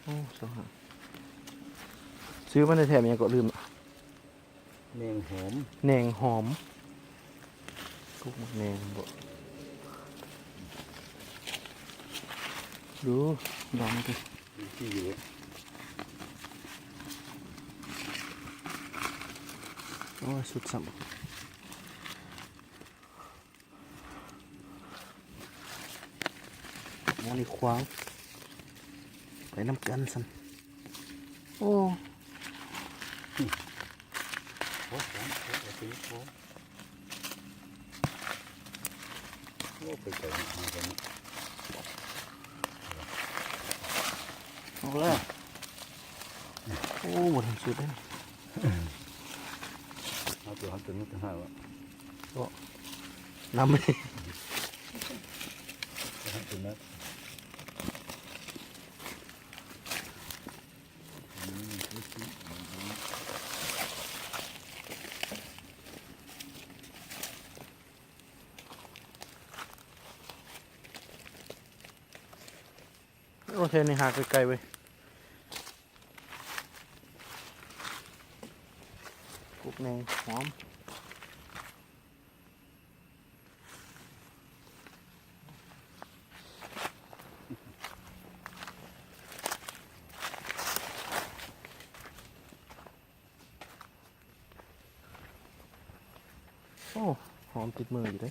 ໂອ້ ຊາວຫ້າ ຊື້ມາແທ້ໆ ແມ່ນຫຍັງເກາະ ລືມລະ. ແໜງຫອມ ແໜງຫອມ ປູກໝາກແໜງບໍ? ດູ ລອງເບິ່ງ ທີ່ຢູ່ ໂອ້ຍ ສຸດຊ້ຳ. ໝໍນີ້ຂວາງ ໄປນຳກັນຊັ້ນ. ໂອ້ ໂອ້ ໂອ້ ໂອ້ ໂອ້ ໄປໄກເນາະ ເອົາແລ້ວ. ໂອ້ ບໍ່ທັນສຸດເດ້. ເອົາຕົວຫັ້ນຕົວນີ້ຕ່າງຫາກ. ເກາະນຳ ເອົາຕົວນັ້ນ. ໂອ້ ແຖວນີ້ຫາກໄກໆເວີຍ. ປູກແໜງຫອມ. ໂອ້ ຫອມຕິດມືຢູ່ເດ້.